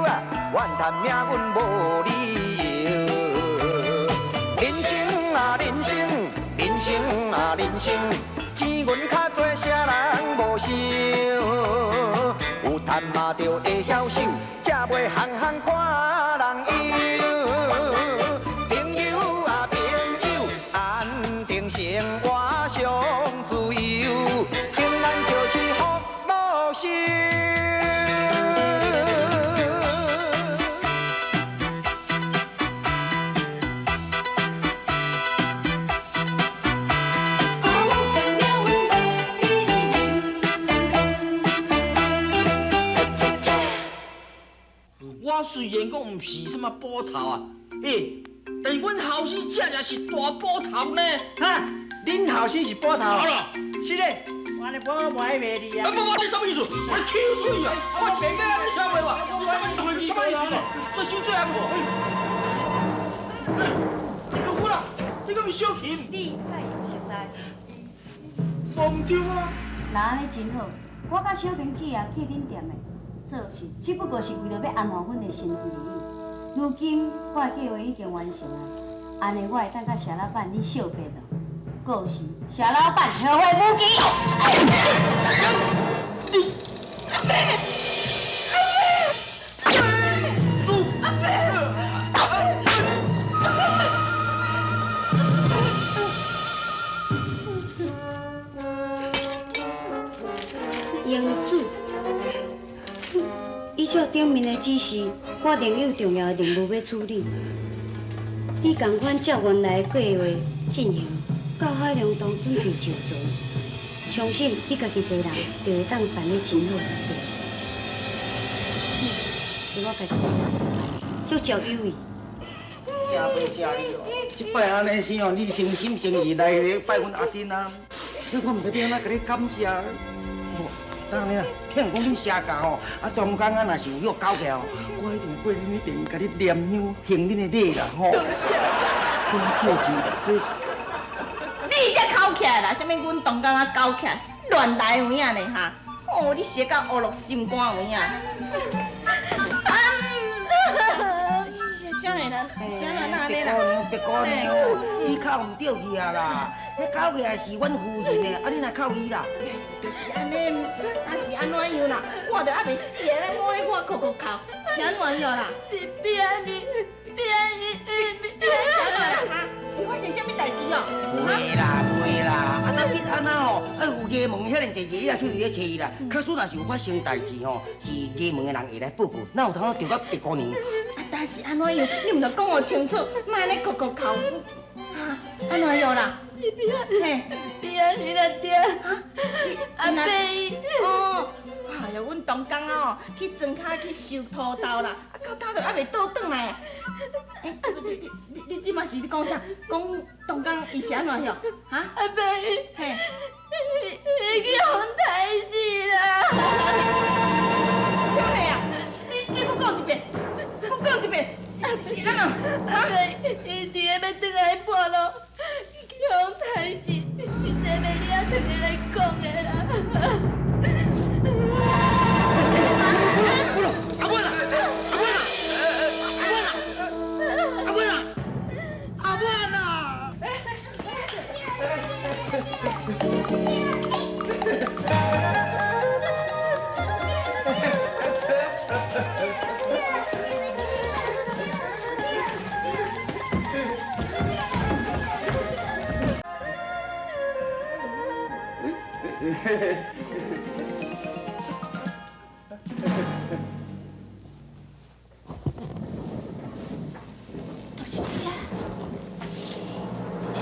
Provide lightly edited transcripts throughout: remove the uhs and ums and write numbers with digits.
啊，怨叹命运無理由。人生啊人生，人生啊人生，錢銀較濟，啥人無想？有趁嘛就會曉守，才袂項項看人憂。朋友啊朋友，安定生活上自由，平安就是福祿壽。我雖然講毋是啥物捕頭啊，欸，但是阮後生這才是大捕頭呢。哈，恁後生是捕頭？好啦，是咧，我按呢我無愛賣你啊。啊不不，你啥物意思？我起出去啊！我真正你啥話話？你啥物意思？啥物意思？這傷濟啊無？欸，玉芬啊，你敢是小琴？你佮伊有熟似？無毋對啊。那按呢真好，我佮小平姊啊去恁店的，做事只不過是為著欲安撫阮的身份而已。如今我的計劃已經完成啊，按呢我會當佮謝老闆你相別囉。到時謝老闆後會無期。你阿伯，阿伯，阿伯，英子，依照頂面的指示，我另有重要的任務欲處理。你仝款照原來的計劃進行，到海龍洞準備就緒，相信你家己一個人就會當辦得真好才對。是我家己一個人，足足有餘。真多謝你哦！這擺按呢生哦，你誠心誠意來拜阮阿珍啊，我毋知欲按怎共你感謝。當然啦，聽人講恁社教吼，啊，中間啊，若是有彼個搞起來吼，我一定過恁彼邊共你念香行恁的禮啦吼。多謝。真客氣啦，這是。你才哭起來啦！啥物阮同工啊搞起來，亂來有影呢哈！吼，你寫到烏落心肝有影。啥物啦？啥啦？哪呢啦？白姑娘，白姑娘，你哭毋對去啊啦！彼搞起來是阮夫人的，啊，你若哭伊啦？就是按呢，啊是按怎樣啦？我著猶未死的咧，摸咧我哭哭哭，是按怎樣啦？是變你，變你，變啥啦？哈？是發生啥物代誌哦？袂啦，袂啦，啊那變按怎吼？啊有衙門遐爾濟衙仔出去咧揣伊啦。假使若是有發生代誌吼，是衙門的人會來報告，哪有通著到白姑娘？啊，但是按怎樣？你毋著講予清楚，莫按呢哭哭哭。哈？按怎樣啦？是變，嘿，變你那爹，阿伯伊。哦，哎喲，阮同工哦，去莊跤去收土豆啦，啊，到今都猶未倒轉來。欸，你這馬是咧講啥？講同工伊是按怎樣？哈？阿伯伊，嘿，伊去予刣死啦！啥物啊？你閣講一遍，閣講一遍，是按怎？阿伯伊佇咧欲轉來半路，去予刣死，實在袂了，特別來講的啦。阿妹啦，阿妹啦，阿妹啦，阿妹啦，阿妹啦！就是這，這。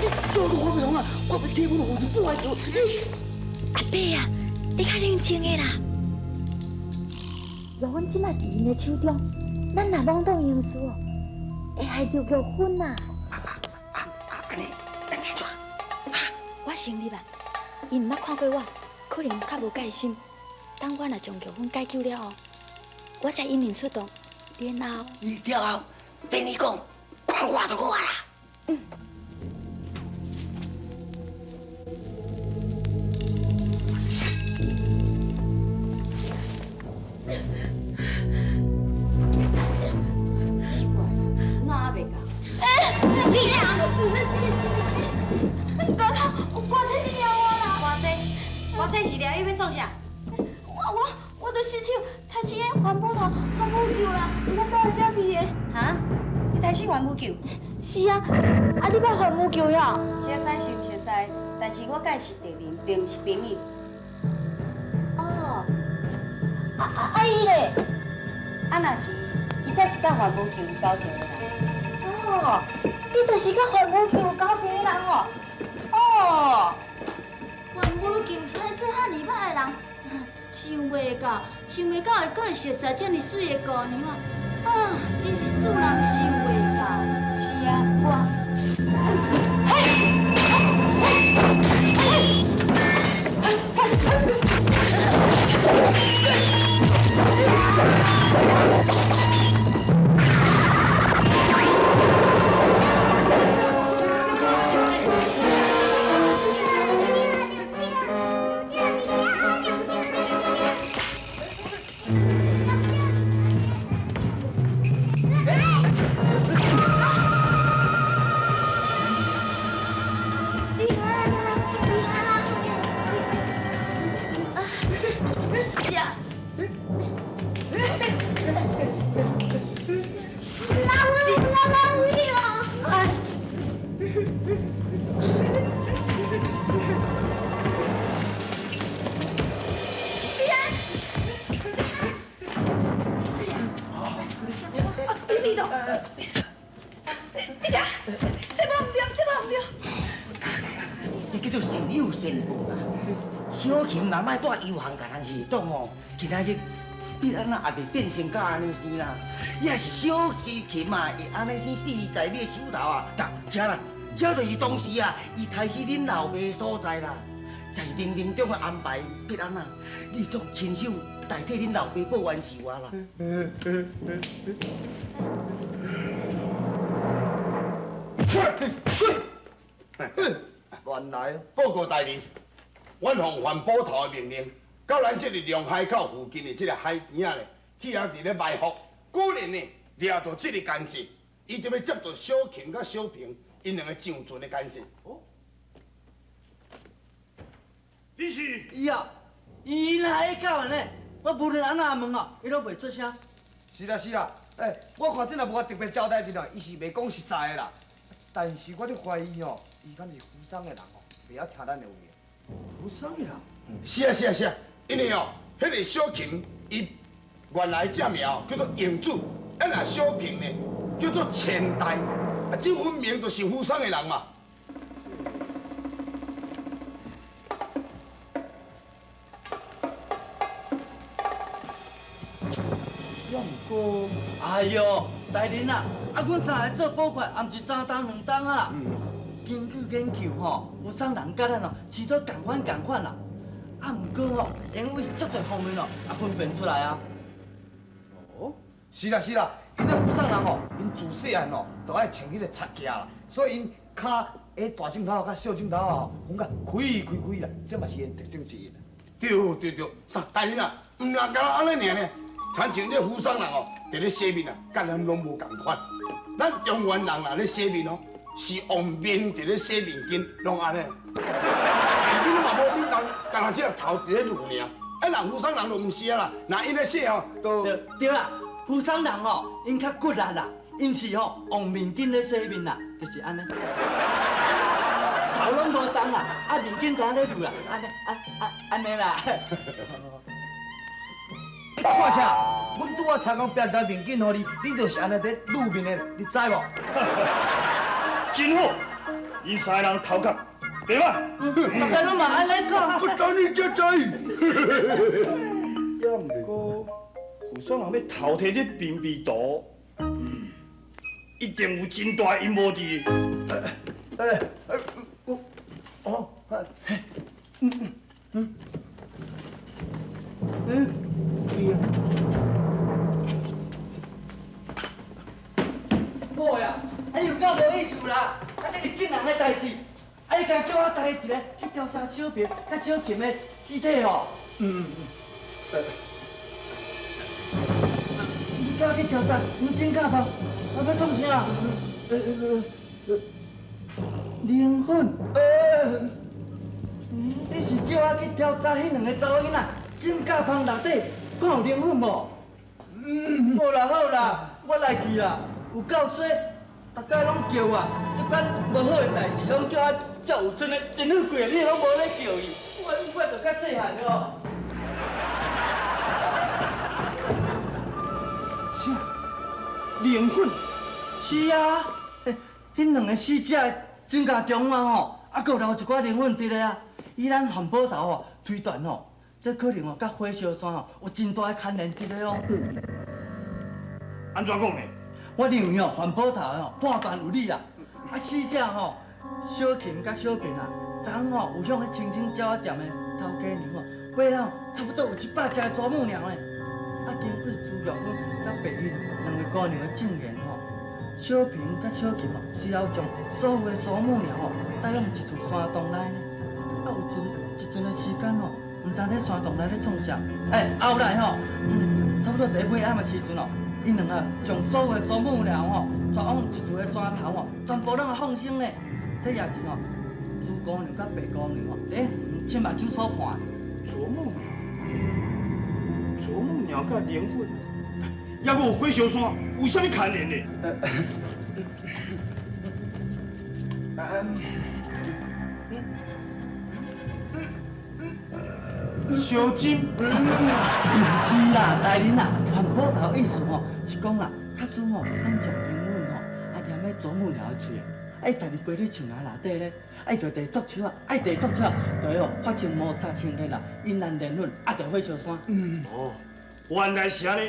你做我欲創啊！我欲替阮夫人做愛做。阿伯啊，你較冷靜的啦。玉芬這擺佇𪜶的手中，咱若罔當閒事哦，會害著玉芬啊。啊，按呢，等按怎？我先入啊，𪜶毋捌看過我，可能較無戒心。等我若將玉芬解救了後，我才引領出動，然後了後，等你講，看我就好啊啦。嗯。奇怪，哪还袂到？欸，你啥？外口有歌仔伫掠我啦！歌仔，歌仔是掠你欲创啥？我就失手杀死彼环保头环保球啦，毋知走来遮去的。哈？你杀死环保球？是啊，啊你捌环保球呀？熟似是毋熟似，但是我佮伊是敌人，并毋是朋友。哦，啊伊咧？啊若是伊，才是佮环保球有交情的人。哦，你就是佮环保球有交情的人哦。哦，环保球是彼做遐尔歹的人。想袂到，想袂到会阁会熟似遮尔媠的姑娘啊！啊，真是世人想袂到。是啊，我。嘿，小琴若莫蹛游行共人戏挡吼，今仔日你按怎也袂变成甲按呢生啦？也是小琴啊，会按呢生死在你的手头啊！哒，这啦，这就是当时啊，伊杀死恁老爸的所在啦。在冥冥中的安排，必按怎，你总亲手代替恁老爸报冤仇啊啦！出来，滚！乱来！报告大人。阮奉环保头的命令，到咱这个龙海口附近的这个海边仔咧，去遐伫咧埋伏，果然呢，掠到这个奸细，伊就欲接著小琴佮小平𪜶两个上船的奸细。哦，你是？伊哦，伊若会到按呢，我无论按怎问哦，伊拢袂出声。是啦是啦，欸，我看这若无特别交代一下，伊是袂讲实在的啦。但是我咧怀疑哦，伊敢是扶桑的人哦，袂晓听咱的话。扶桑的人？是啊是啊是啊，因为哦，彼个小琴伊原来正名叫做英子，啊若小平呢叫做千代，啊这分明就是扶桑的人嘛。也毋过，哎哟，大人啊，啊，阮三个做捕快，也毋是三冬两冬啊。根据研究吼，扶桑人佮咱哦是做仝款仝款啦。啊，毋过吼，𪜶为足济方面哦，也分辨出来啊。哦，是啦是啦，𪜶那扶桑人吼，𪜶自细汉哦，就爱穿彼个贼鞋啦，所以𪜶跤下大指头佮小指头哦，分甲开开开啦，这嘛是𪜶特征之一。对对对，啥大人啊，毋若干焦按呢尔呢，亲像这扶桑人哦，伫咧洗面啊，佮咱拢无仝款。咱中原人若咧洗面哦，是用面伫咧洗面巾，拢按呢。面巾嘛无振动，干焦这粒头伫咧撸尔。啊，人扶桑人就毋是啊啦，若𪜶咧洗吼，就对啦。扶桑人吼，𪜶较骨力啦，𪜶是吼用面巾咧洗面啦，就是按呢。头拢无动啦，啊面巾就按呢撸啦，按呢按呢啦。你看啥？阮拄仔听讲别台面巾予你，你就是按呢伫撸面的，你知无？真好，𪜶三个人头壳袂歹。大家拢嘛按呢讲。我等你才知。也毋过，扶桑人欲偷提这屏蔽图，一定有真大阴谋伫。我，哦，嗯，对啊。某呀，啊你有够无意思啦！啊，这是正人的代志，啊你敢叫我家己一个去调查小平佮小琴的尸体哦？嗯嗯。你叫我去调查黄金甲房，啊欲创啥？灵粉。你是叫我去调查彼两个查某囡仔指甲缝内底看有灵粉无？嗯，好啦好啦，我来去啦，有够衰，逐家拢叫我，这款无好的代志拢叫我照有阵的真好过，你拢无咧叫伊，我就较细汉哦。啥？灵粉？是啊，彼两个死者的指甲中啊吼，啊，阁有留一寡灵粉伫咧啊。以咱环保头吼推断吼，这可能吼佮火烧山吼有真大的牵连伫咧哦。按怎讲呢？我认为吼，环保头吼判断有理啦。啊，死者吼小琴佮小平啊，昨昏吼有向彼青青鸟仔店的头家娘吼买了差不多有100只的啄木鸟呢。啊，根据朱玉芬佮白玉两个姑娘的证言吼，小平佮小琴吼随后将所有的啄木鸟吼带往一处山洞内呢。啊，有一阵的时间吼，毋知咧山洞内咧创啥。欸，后来吼，差不多伫尾暗的时阵吼，𪜶两个将所有的啄木鸟吼，带往一处的山头吼，全部拢来放生咧。这也是吼，朱姑娘佮白姑娘吼，伫亲目睭所看的。啄木鸟，啄木鸟佮灵粉，抑阁有火烧山，有啥物牵连呢？烧金？毋是啦，大人啦，环保头意思吼是讲啦，假使吼咱将灵粉吼啊黏咧啄木鸟的喙，啊伊家己飞咧树林内底咧，啊伊就伫啄树仔，啊伊伫啄树仔，就会吼发生摩擦生热啦，引燃磷粉，啊就火烧山。哦，原来是按呢，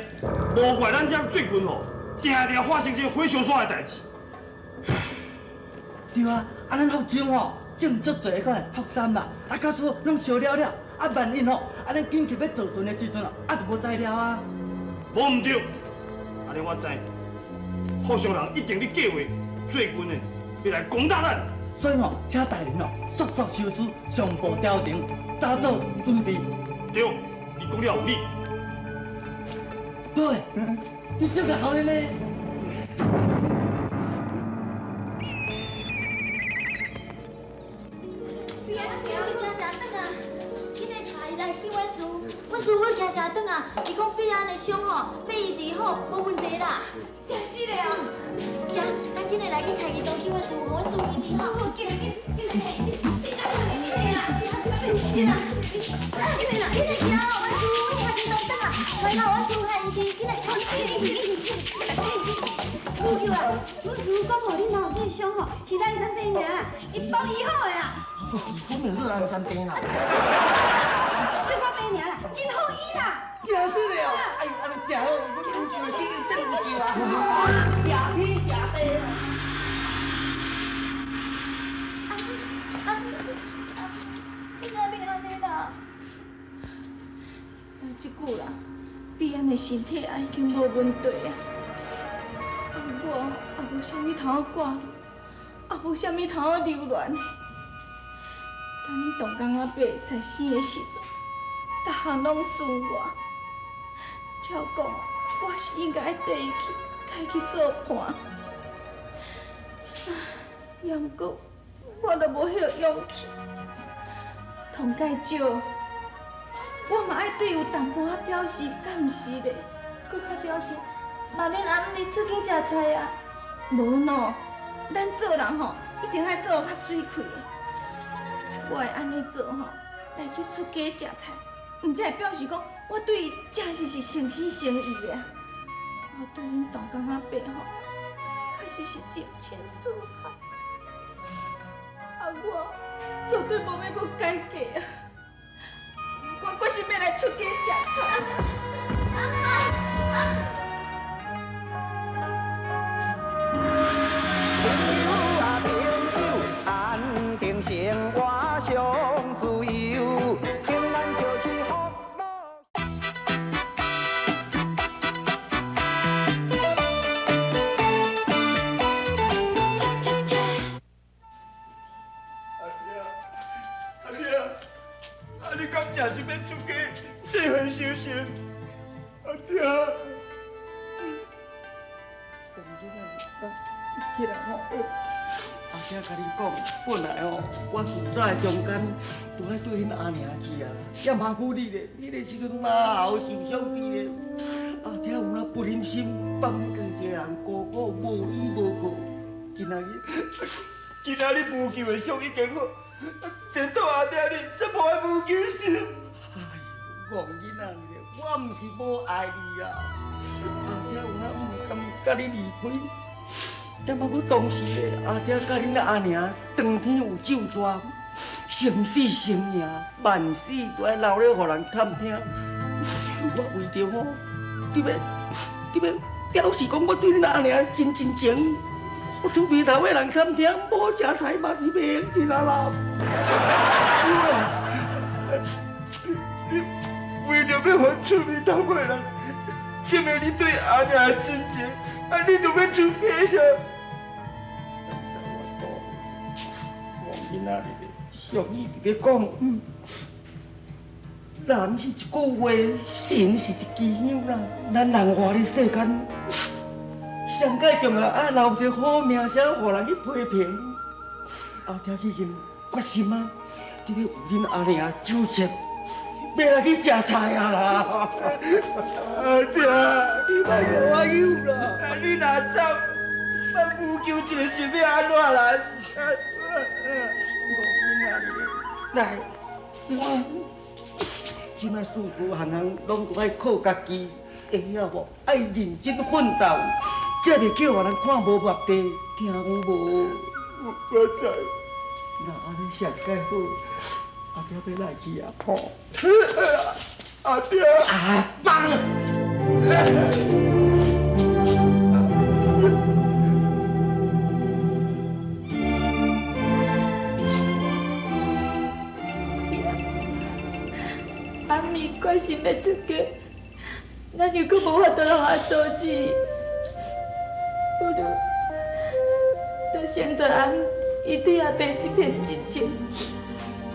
无怪咱遮最近吼，定定发生这个火烧山的代志。对啊，啊咱福州吼种足济款的福杉啦，啊假使拢烧了了。啊，万一吼，啊，咱紧急欲造船的时阵啊，啊就无材料啊。无毋对，按呢我知，福州人一定咧计划最近的欲来攻打咱。所以吼，请大人哦，速速收拾上报朝廷，早做准备。对，你讲了有理。对，你这个好的呢。阮师傅骑车转啊，伊讲肺炎的伤吼，欲医治好，无问题啦。真是的哦。行，咱紧来来去开机动去阮师傅，予阮师傅医治好。好，紧来紧，紧来，紧来，紧来啦，紧来，紧来啦，紧来行，阮师傅开机动转啊，快到阮师傅遐医治，紧来，紧紧紧紧。母舅啊，阮师傅讲吼，恁老母的伤吼是咱三病尔啦，伊帮医好的啦。啥物是咱三病啦？小可病尔啦，真好医啦！真是的哦，哎呦，按呢真好，阮母舅已经等有救啊！谢天谢地。啊！你哪会按呢啦？这久啦，美安的身体也已经无问题啊。啊，我也无啥物通好挂虑，也无啥物通好留恋的。当恁同工阿伯在生的时阵，逐项拢顺我，照讲我是应该缀伊去，共伊去做伴。也毋过我都无彼个勇气。同介少，我嘛爱对有淡薄仔表示感谢咧。阁较表示，嘛免暗暝出去食菜啊。无喏，咱做人吼，一定爱做较媠气的。我会按呢做吼，来去出家食菜，毋才会表示讲我对伊真实是诚心诚意的。我对恁同工阿伯吼，确实是真情似海。啊，我绝对无欲阁改嫁啊！我决心欲来出家食菜。朋友啊朋友，安定生活上自由，平安就是福。岁修行。阿爹，起来吼！阿爹共你讲，本来吼，我自早的中间都爱对恁阿娘去啊，也嘛过你咧，彼个时阵哪后受伤悲咧？阿爹有哪不忍心放你家一个人孤苦无依无靠，今仔日，今仔日无救的伤已经好，前途阿爹你煞无爱无救心。哎，戆囡仔咧，我毋是无爱你啊，阿爹有哪毋甘佮你离开。但嘛，我当时咧，阿爹佮恁阿娘当天有咒诅，生死生赢，万死都爱留咧，予人探听。我为著吼，你欲表示讲我对恁阿娘真真情，予出鼻头的人探听，无食菜嘛是袂用一啊啦。是啊，你为著欲予出鼻头的人证明你对阿娘的真情，啊，你就欲出家啥？囡仔咧，俗语伫咧讲，人是一句话，神是一支香啦。咱人活咧世间，上盖重要爱留一个好名声，予人去批评。阿爹已经决心啊，你欲为恁阿娘周全，欲来去食菜啊啦！阿爹，你莫共我忧啦！你若走，我无求一个是欲按怎啦？来，我这摆事事项项拢爱靠家己，会晓无？爱认真奋斗，才袂叫予人看无目地，听有无？我知。那按呢上盖好，阿爹欲来去啊！吼！阿爹。阿爸。阿咪决心欲出家，咱又阁无法度予伊阻止。不如，就成全阿伊对阿爸这片真情，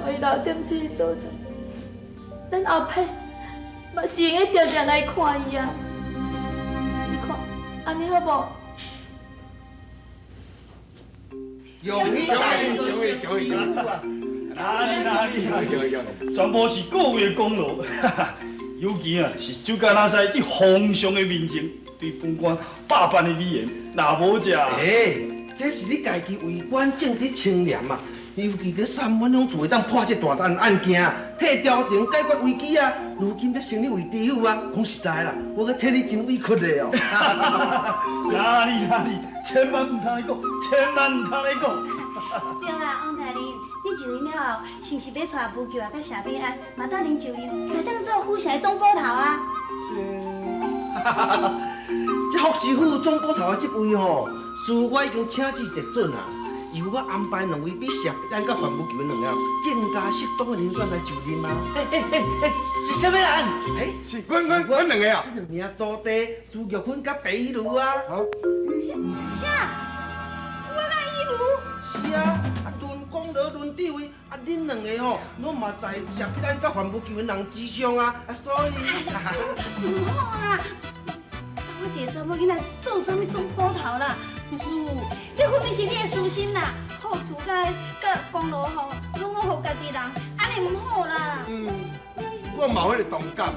予伊留踮这个所在。咱后摆嘛是会用得定定来看伊啊。你看，按呢好无？恭喜恭喜恭喜恭喜！哪里哪里哪里，全部是各位的功劳，尤其啊是周家那西伫皇上的面前对本官百般的语言，若无这，欸，这是你家己为官正直清廉啊，尤其阁三阮乡厝会当破这大单案件，替朝廷解决危机啊，如今才升你为知府啊，讲实在啦，我阁替你真委屈的哦。哪里哪里，千万毋通来讲，千万毋通来讲。对啦，王大人，你就任了后，是毋是欲带吴球啊、佮谢美安，嘛斗阵就任，来当做府城的总捕头啊？这福州府总捕头的职位吼，事我已经请旨特准啊，由我安排两位比谢必安佮范无求两个更加适当的人选来就任啊。是啥物人？欸，是阮两个啊。这两名徒弟朱玉芬佮白以如啊。啥？我佮以如？是啊，啊论功劳、论地位，啊恁两个吼，拢嘛在谢必安佮范无求的人之上啊，啊所以。毋好啦，我一个查某囡仔做啥物总捕头啦？是，这分明是你的私心啦！好处佮功劳吼，拢拢予家己人，按呢毋好啦。嗯，我嘛有彼个同感。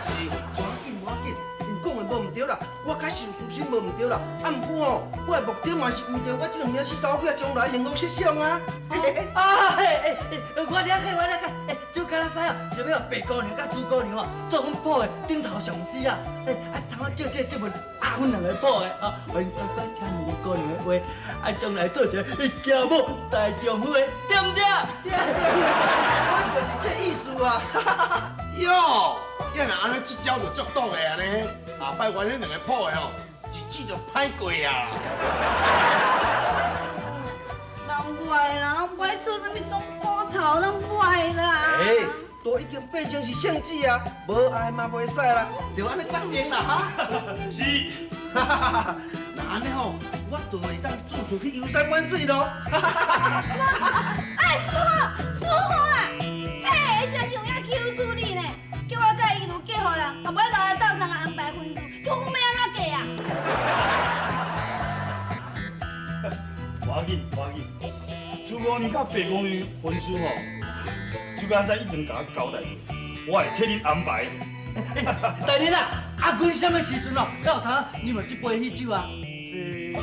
是，无要紧，无要紧，𪜶讲的无毋对啦，我确实有私心无毋对啦。啊，毋过吼，我的目的嘛是为著我这两名死查某囝将来幸福设想啊。啊嘿，我了解，我了解。就敢若使哦，想欲予白姑娘佮朱姑娘哦，做阮府的顶头上司啊。啊，通我借这个职务，啊，阮两个府的啊，予𪜶三管听两个姑娘的话，啊，将来做一个家母大丈夫的，对毋对？对对对，我就是这意思啊。哟，你若按呢，这招就足毒的啊呢！下摆阮彼两个府的吼，日子就歹过啊。人不爱啦，不爱做啥物总捕头，拢不爱啦。欸，都已经变成是圣旨啊，无爱嘛袂使啦，就按呢决定啦哈。是。那按呢吼，我就会当事事去游山玩水咯。哎，师傅，师傅啦，嘿，真是有影求助姑娘佮白姑娘婚事吼，周家仔已经共我交代过，我会替恁安排。大人啊，啊，阮啥物时阵哦，才有通啉著这杯喜酒啊？这，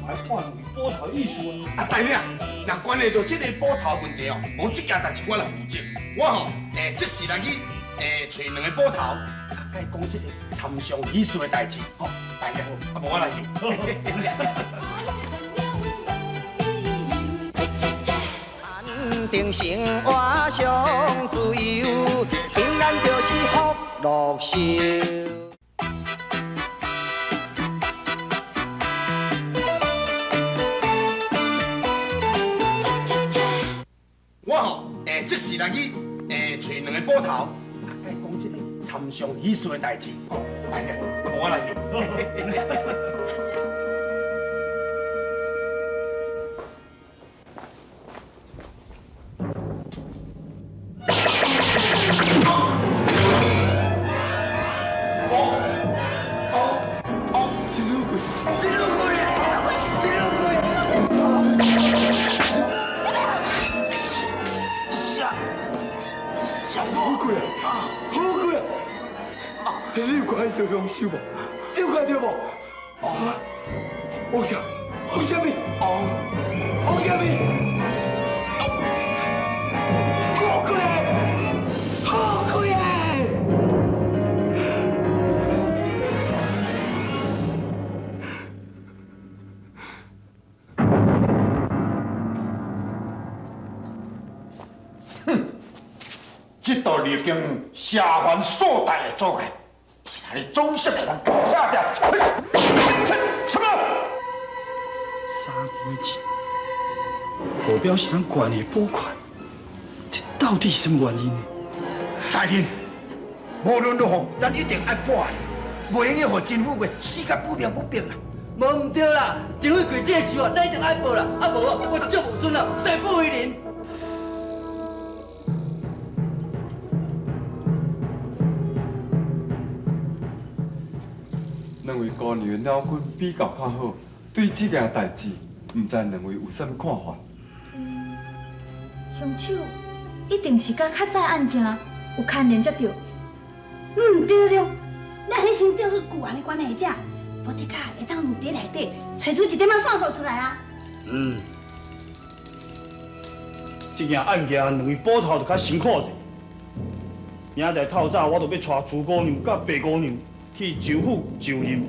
爱看两位捕头意思啊。啊，大人啊，若关系到这个捕头问题哦，无这件代志我来负责。我吼，即时来去，揣两个捕头，啊，共伊讲这个参详喜事的代志，吼，大人，啊，无我来去。安定生活上自由，平安就是福禄寿。我吼，即时来去，揣两个捕头，啊，共伊讲这个参详喜事的代志，吼，大人，啊，无我来去。想无？你有看到无？啊！王啥？王啥物？哦，王啥物？好贵！好贵！哼！这道已经下凡数代的作业。你总是会当搞下掉？什么？三月钱，无表示咱县的补款，这到底是什么原因呢？大人，无论如何，咱一定爱破案，袂用予甄富贵死甲不明不白啦。无毋对啦，甄富贵这个事哦，咱一定爱报啦，啊无我足无准啦，誓不为人。两位姑娘的脑筋比较较好，对这件代志，毋知两位有啥物看法？凶手一定是佮较早案件有牵连才对。嗯，对对对，咱彼先调出旧案的关系者，无的确会当伫内底揣出一点仔线索出来啊。嗯，这件案件两位捕头就较辛苦者。明仔载透早，我就欲带朱姑娘佮白姑娘去州府就任，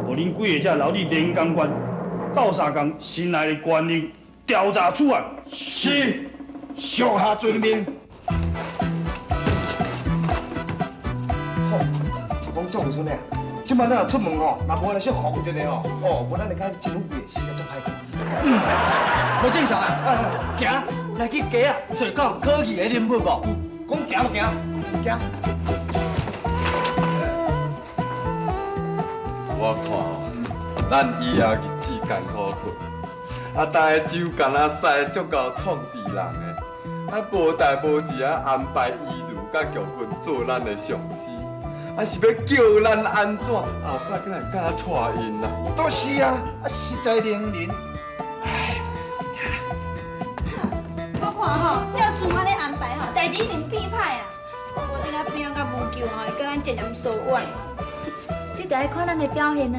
予恁几个才留伫连江县斗相共新来的官吏调查此案。是，属下遵命。好，讲做有春的，这摆咱若出门吼，若无安呢小防一下吼，哦，无咱会甲真富贵死甲足歹看。嗯，无正常啊，行，来去街仔找讲可疑的人物无？讲行就行，行。我看哦，咱以后日子艰苦过，啊，逐个酒干焦驶足够创治人的，啊，无代无志啊安排伊如佮玉芬做咱的上司，啊是欲叫咱按怎？后摆阁会敢娶𪜶啦？都是啊，啊实在令人，唉，我看吼，照厝按呢安排吼，代志一定变歹啦。无定啊变甲无救吼，会佮咱渐渐疏远。这就爱看咱的表现啊！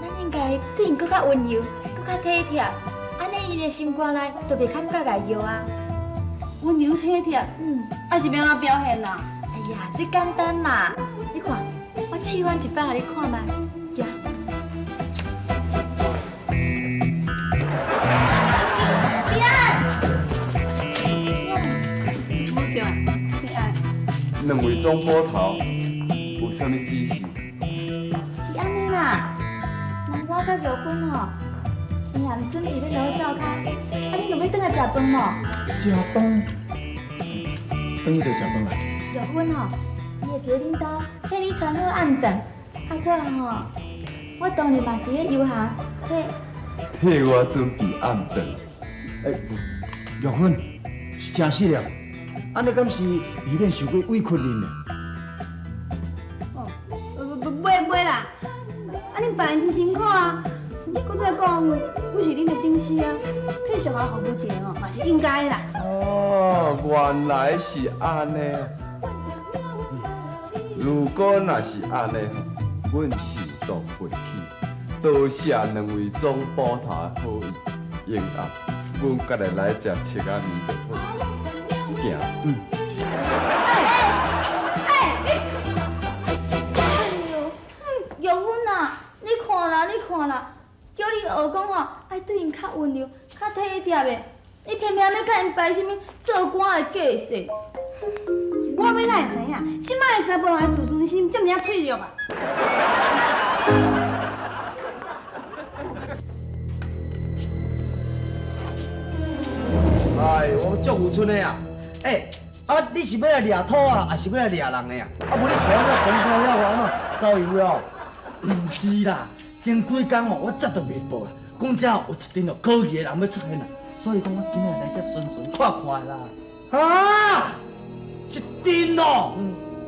咱应该对𪜶阁较温柔，阁较体贴，按呢𪜶的心肝内就袂感觉碍尿啊。温柔体贴，啊是欲按怎表现啊？哎呀，这简单嘛！你看，我试阮一摆予你看觅，行。平安，平安。两位总捕头有啥物指示？是按呢啦，人我佮玉芬吼，伊也毋准备欲落去灶跤，啊，恁有欲转来食饭无？食饭？转去就食饭啦。玉芬吼，伊会伫咧恁兜替你传好暗顿，啊我吼，我当日嘛伫咧游行替替我准备暗顿。欸，玉芬是真实了，按呢敢是未免受过委屈恁呢？哦，袂袂啦，啊恁别人真辛苦啊，閣再講，阮是恁的頂司啊，體恤予服務一下吼，嘛是應該的啦。哦，原來是按呢。如果若是按呢，阮受當回去，多謝兩位總捕頭的好意，永暗，阮家己來食七仔麵就好。行，嗯。哎，你，哎喲，玉芬啊，你看啦，你看啦，叫你學講吼，愛對𪜶較溫柔、較體貼的，你偏偏欲共𪜶擺啥物做官的架勢。我欲哪會知影？這擺的查埔人的自尊心這麼仔脆弱啊！哎，我足有春的啊！欸，啊，你是欲來掠土啊，抑是欲來掠人的啊？啊，無你坐這風頭遐懸啊，夠油了。毋是啦，前幾工哦，我接著密報啦，講這有一陣哦可疑的人欲出現啦，所以講我今仔來遮巡巡看看啦。啊！一陣哦，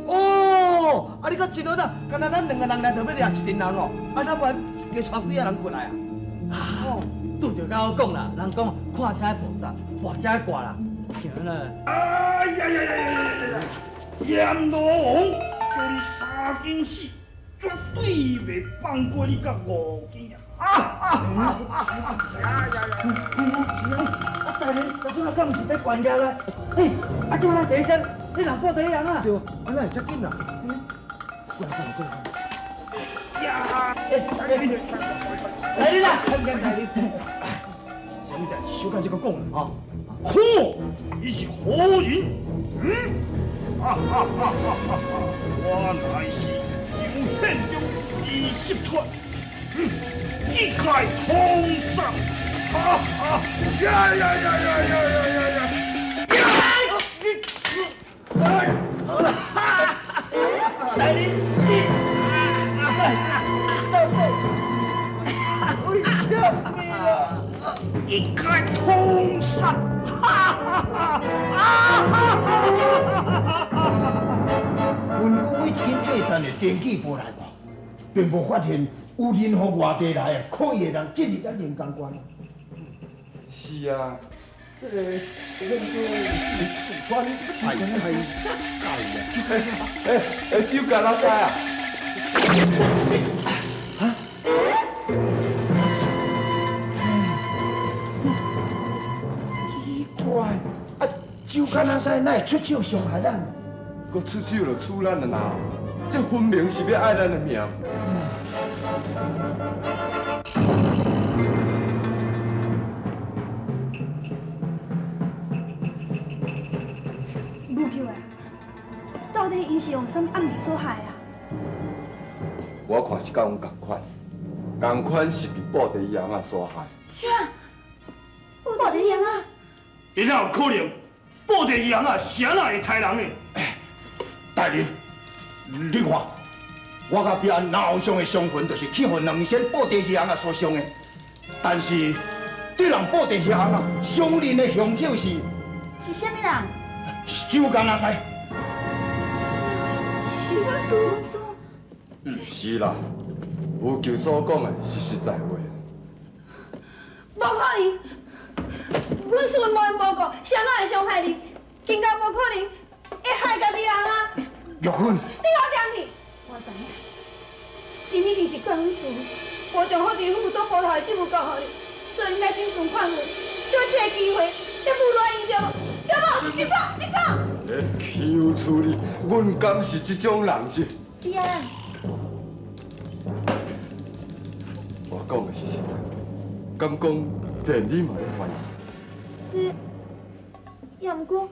哦，啊你閣真好啦，敢若咱兩個人來就欲掠一陣人哦，啊咱無加帶幾个人過來啊？啊，拄著佮我講啦，人講看啥菩薩，跋啥卦啦，行啦。哎呀呀呀呀呀呀！閻羅王叫你三更死，絕對袂放過你佮五更啊！啊啊啊啊呀呀呀！是啊，啊大人，頭先敢毋是佇懸崖內？欸，啊怎來第一只？你人報第一人啊？對，啊哪會遮緊啊？過來，過來，過來。呀！欸，來你啦！來你。啥物代誌？小等這個講啦。哦。可，你是何人？嗯？啊哈哈哈哈！我乃是楊憲中20出，一概通殺！哈哈！呀呀呀呀呀呀呀呀！哎！大人，你，到底為什麼啦？一概通殺！哈哈哈！啊哈哈哈！根據每一間客棧的登記簿內看，並無發現有任何外地來的可疑的人進入咱連江縣。是啊，這個阮做四川大開殺戒啊！欸欸，酒干哪使啊？啊？奇怪，啊，酒干哪使，哪會出手傷害咱？閣出手就處咱了啦，這分明是欲愛咱的命。無救啊！到底𪜶是用啥物暗語所害啊？我看是佮阮仝款，仝款是被布袋羊仔所害。啥？布袋羊仔？你哪有可能？布袋羊仔啥人會刣人呢？大人，你看，我佮比安老上的傷痕，就是去予兩仙布袋羊仔所傷的。但是，對人布袋羊仔傷人的兇手是？是啥物人？是酒干阿西。是阮師傅。是啦，無求所講的是實在話。無可能，阮師傅無緣無故，誰哪會傷害你？更加無可能會害家己人啊！玉芬，你講點去？我知影，𪜶一定是怪阮師傅，無將福地府總捕頭的職務交予你，所以𪜶才心存怨恨，借這個機會，才侮辱𪜶對無？對無？你講，你講。欸，求處理，阮敢是這種人是？對啊。我講的是實在話，敢講連你嘛咧懷疑？這，也毋過，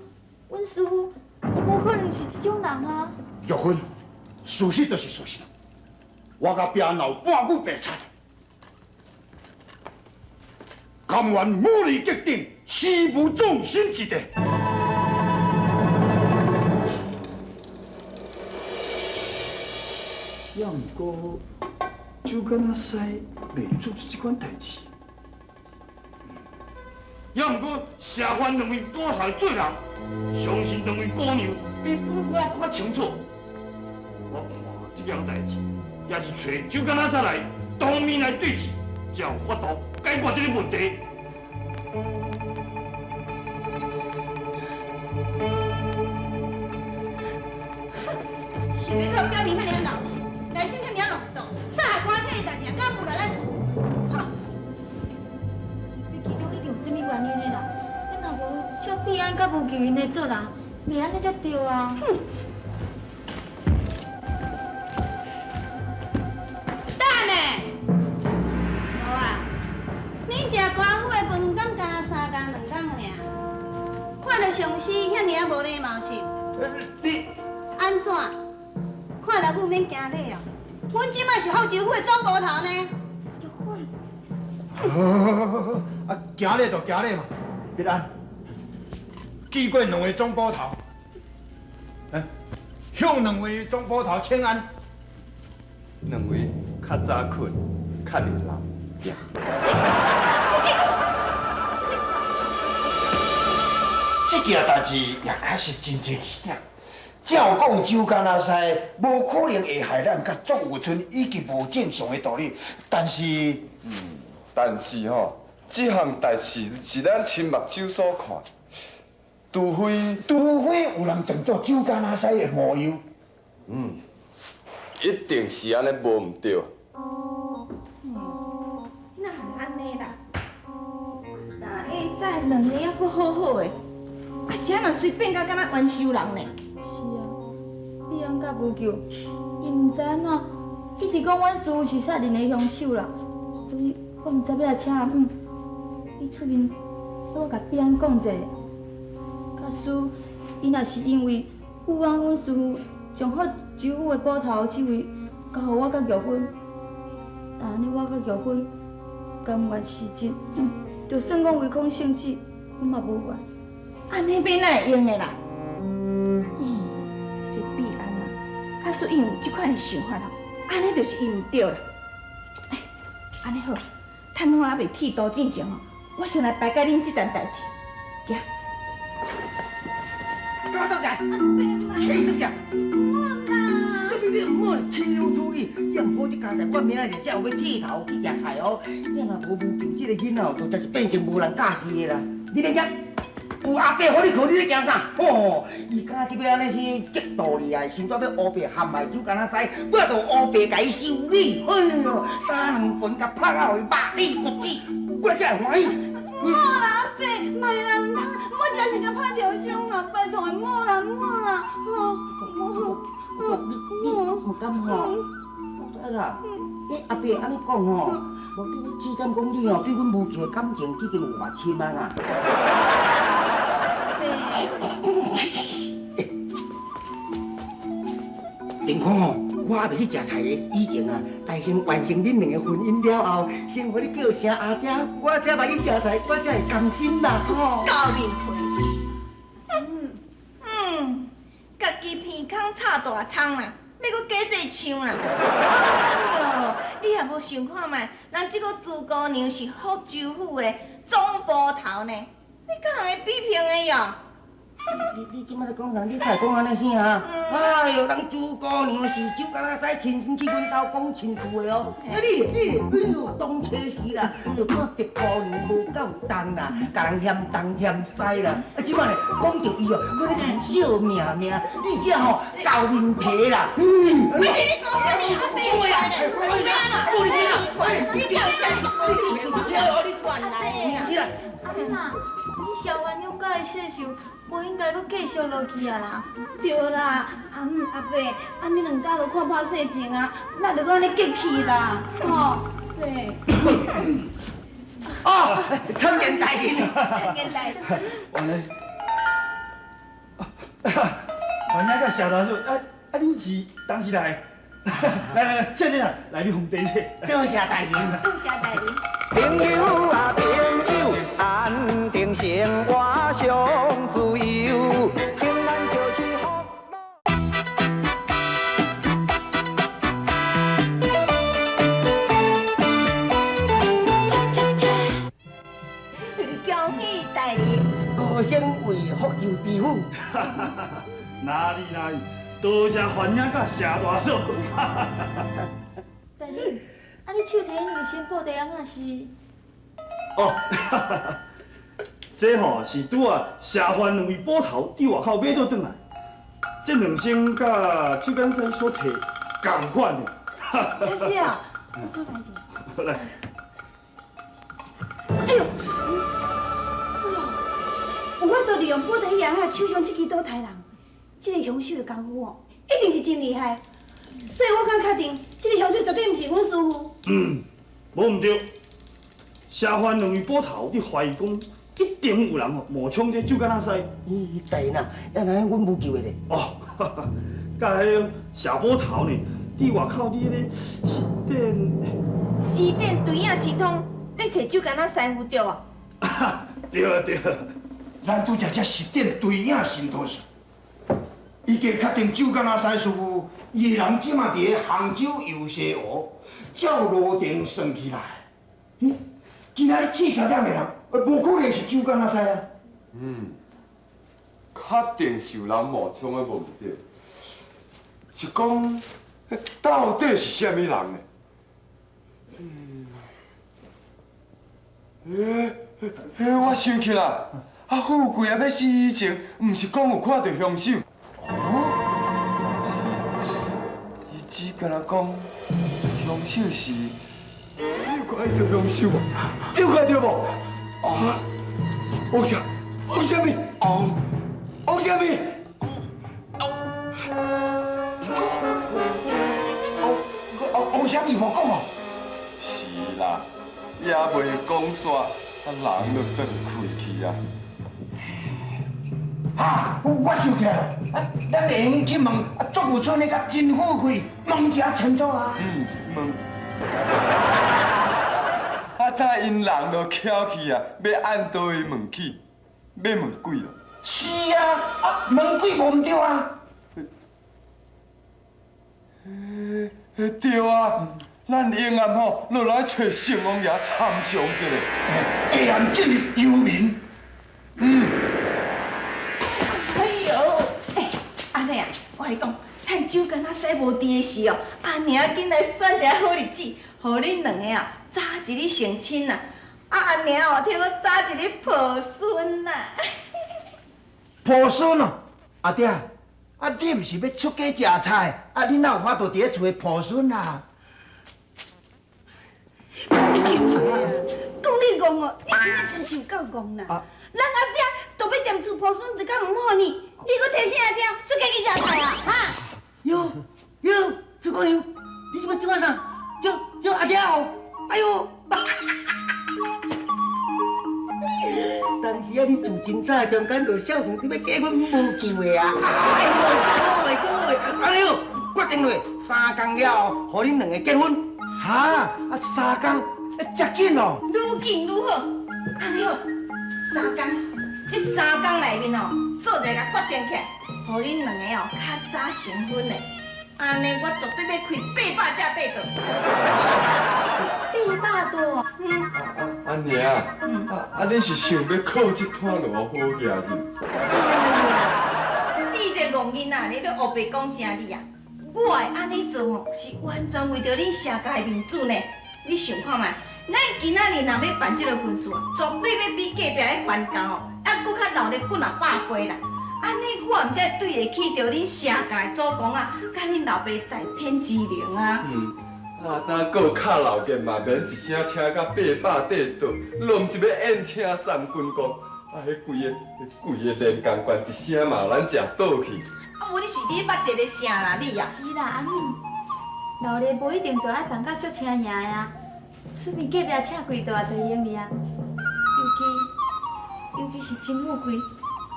阮師傅伊無可能是這種人啊。玉芬，事實就是事實。我佮壁鬧半句白賊，甘願武力極頂，死無葬身之地。也毋過，酒干阿西袂做出這款代誌。也毋過，謝凡兩位捕頭的罪人，相信兩位姑娘比本官較清楚。我看這件代誌，也是揣酒干阿西來當面來對質，才有法度解決這个问题。想欲到表面遐尔老实，内心遐尔浪荡，杀害官车的代志，敢无来咱事？这其中一定有啥物原因的啦。咱若无照毕安佮无求𪜶的做人，袂按呢才对啊。哼！等下，无啊，恁食官府的饭，敢干焦三工两工尔？看著上司遐尔无礼貌是？你按怎？看老母免惊你哦，阮这摆是福州府的总捕头呢。好好好好好，啊，行礼就行礼嘛，必安，见过两位总捕头，哎，向两位总捕头请安。两位较早睏，较热闹。这件代志也确实真济疑点。照讲，周干阿西无可能会害咱佮左有春以及无正常的道理，但是，但是吼，这项代志是咱亲目睭所看，除非除非有人装做周干阿西的模样，一定是按呢，无毋对。哪会按呢啦？大下早两个犹阁好好的，啊是按怎随便甲敢若冤仇人呢？是啊，毕安佮无救，伊毋知按怎，一直讲阮师父是杀人的凶手啦，所以我毋知欲来请阿姆。你出面替我共毕安讲者，假使伊若是因为不满阮师父将福州府的捕头职位交予我佮玉芬，但按呢我佮玉芬甘愿辞职，就算讲违抗圣旨，阮嘛无怨。按呢欲哪会用的啦？这个毕安啊，假使伊有这款的想法哦，按呢就是伊毋对啦。哎，按呢好，趁我犹未剃度进前哦，我先来排解恁这层代志。行。高大仔，起身啥？啥物你毋好欺负处理，你毋好你刚才我明仔日才有欲剃头去食菜哦。你若无无求这个囡仔哦，就真是变成无人教示的啦。你免惊，有阿伯予你靠，你咧惊啥？吼，伊敢这欲按呢生这道理啊，先拄欲乌白陷害周干仔西，我就乌白共伊修理。哎哟，三两拳共拍啊，予伊肉离骨子，我才会欢喜。莫啦，阿伯，莫啦，毋通，我真是共拍著伤啦，拜托的，莫啦，莫啦，吼，莫，你毋敢吼？对啦，你阿伯按呢讲吼，无你只敢讲你吼对阮无球的感情已经有偌深啊啦。林科吼，我犹未去食菜的以前啊，大先完成恁两个婚姻了后，先予你叫声阿爹，我才来去食菜，我才会甘心啦吼。厚面皮。家己鼻孔插大葱啦，欲阁假做像啦。哎哟，你也无想看觅，人这个朱姑娘是福州府的总捕头呢，你佮人会比评的哟？你这摆咧讲啥？你才会讲按呢生啊？哎哟，人朱姑娘是周敢若使亲身去阮兜讲亲事的哦。啊你，哎哟，当初时啦，就看狄姑娘无够重啦，共人嫌东嫌西啦。啊，这摆咧讲著伊哦，阁咧笑命命，你这吼厚面皮啦。不是你讲啥物？唔会啦，无你啦，你跳啥？你跳你转来的啦。阿珍啊，你小婉又佮伊说受，无应该阁继续落去啊啦。对啦，阿姆阿伯，按呢两家都看破世情啊，咱就阁按呢激气啦，吼，对。哦，参见大人，参见大人。原来，原来佮谢大叔，啊啊，你是当时来？来来来，请请来，你红茶者。多谢大人，多谢大人。朋友啊朋友，安定生活上自由，平安就是福。恭喜大人，高升为福州知府。哪里哪里，多谢范兄佮谢大嫂。大人，啊，你手提彼两身布袋尪仔是？哦，這吼是拄仔謝凡兩位捕頭佇外口買倒轉來，這兩身佮酒矸師所提仝款的。真是啊，我看覓者。來。哎呦，哎呦，有法度利用布袋尪仔手上這支倒刣人，這个兇手的功夫哦，一定是真厲害。所以我敢確定，這个兇手絕對毋是阮師父。嗯，無毋對。謝凡兩位捕頭，你懷疑講一定有人哦冒充這酒矸仔師。咦，大人啊，啊那阮無救的咧。哦，佮彼个謝捕頭呢，佇外口佇彼个是店。西店對影系統，咧揣酒矸仔師傅對無？對啊對啊。咱拄才才實電對影神通術，已經確定酒矸仔師師傅，伊的人這馬佇咧杭州遊西湖，照路程算起來，今仔日刺殺兩个人，無可能是酒矸仔師啊。嗯，確定是有人冒充的無毋對，是講，到底是啥物人呢？嗯，欸，我想起來，啊，富貴啊欲死以前，毋是講有看著兇手？哦，但是，伊只敢若講，兇手是，你有看彼兇手無？你有看著無？啊！王啥？王啥物？王王啥物？王王啥物無講哦？是啦，也袂講煞，啊人就轉開去啊。哈！我想起來了，啊，咱會用去問啊，祝有春的佮真富貴，問一下清楚啊。嗯，問。啊，等𪜶人就翹去啊，欲按佗位問起，欲問鬼咯。是啊，啊，問鬼無毋對啊。欸，對啊，咱永暗吼，落來揣聖王爺參詳一下。下暗進入幽冥。嗯。哎呦，欸，按呢啊，我共你講，趁酒矸仔師無佇的時哦，阿娘緊來選一个好日子，予恁兩个啊早一日成親啦。啊，阿娘哦，聽講早一日抱孫啦。抱孫哦，阿爹，啊你毋是欲出家食菜，啊你哪有法度佇咧厝內抱孫啊？講你戇哦，你真是有夠戇啦！咱阿爹都欲踮厝抱孫，就敢毋好呢？你閣提醒阿爹出家去食菜啊？哈？喲喲，朱姑娘，你這欲對我啥？叫叫阿爹哦！哎喲！但是啊，你自真早的中間就孝順，你欲嫁阮無救的啊！哎呦，真好的，真好的！哎呦，決定落三工了後，予恁兩个結婚。哈？啊三工，遮緊哦？愈緊愈好。按呢好，三工，這三工內面哦，做一个決定起來，予恁兩个哦較早成婚的。按呢，我絕對欲開800隻塊桌。800桌？嗯。阿娘，啊，你是想欲靠這攤路好額是？你這戇囡仔，你咧烏白講啥理啊？我會按呢做吼，是完全為著恁謝家的面子呢。你想看覓？咱今仔日若欲辦這个婚事，絕對欲比隔壁彼范家吼，猶閣較鬧熱幾若百倍啦。按呢，我毋才對得起著恁謝家的祖公啊，佮恁老爸在天之靈啊。嗯，啊，若閣較鬧熱嘛，免一聲請到800塊桌，若毋是欲宴請三軍公，啊，彼規个規个連江縣一聲嘛，咱食倒去。啊，無你是你捌一个啥啦你啊？是啦，阿敏，鬧熱無一定就愛辦甲足請贏的啊，出面隔壁請幾桌也就會用哩啊。尤其是真富貴，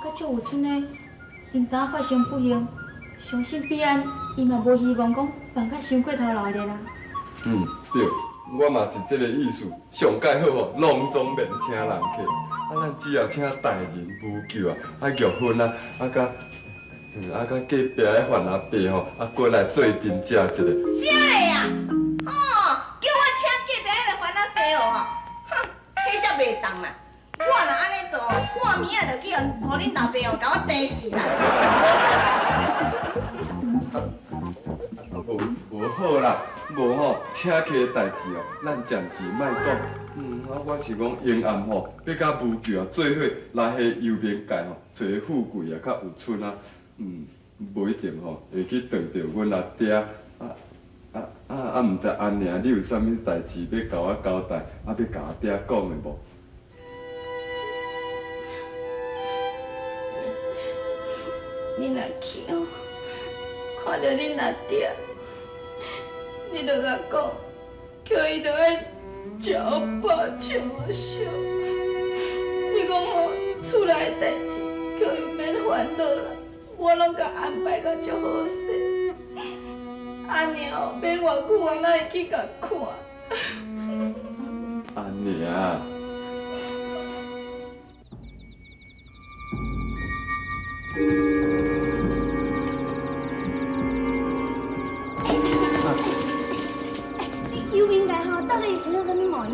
佮祝有春的，𪜶當發生不幸，相信彼岸伊嘛無希望講辦甲傷過頭鬧熱啊。嗯，對，我嘛是這个意思，上蓋好吼，隆重免請人客，啊，咱只要請大人無救啊，啊玉芬啊，啊佮啊佮隔壁的范阿伯吼，啊過來做陣食一下。啥咧啊？吼，叫我請隔壁彼个范阿師哦，哼，彼才袂當啦。我若按呢做，我明仔就去予恁老爸哦，共我提死啦，無這个代誌啦。無無好啦，無吼，請客的代誌哦，咱暫時莫講。啊，我是講下暗吼，欲佮無球啊做伙來彼遊民界吼，揣富貴啊較有出啊。無一定吼會去撞著阮阿爹。啊啊啊啊！毋知安娘你有啥物代誌欲共我交代，啊欲共阿爹講的無？你若去哦，看著恁阿爹，你著共講，叫伊著愛食予飽，穿予俗。你講吼，厝內的代誌，叫伊免煩惱啦，我攏共安排甲足好勢。阿娘哦，免偌久，我哪會去共看？阿娘。游民界吼，到底是生啥物毛病？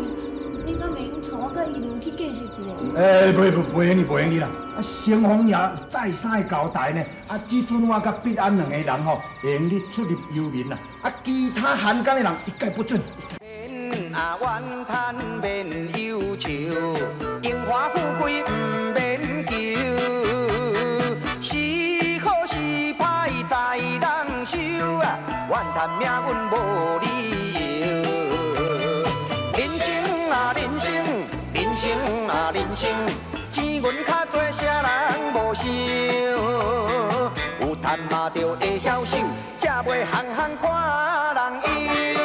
你敢袂用帶我佮伊去見識一下？欸，袂袂袂用哩，袂用哩啦！啊，城隍爺再三的交代呢，啊，只准我佮必安兩個人吼，會用得出入幽冥啦。啊，其他凡間的人一概不准。免啊怨嘆，免憂愁，榮華富貴毋免求，是好是歹在人手啊，怨嘆命運無理由。人生啊人生，人生啊人生，錢銀較濟，啥人無想？有趁嘛著會曉收，才袂項項看人憂。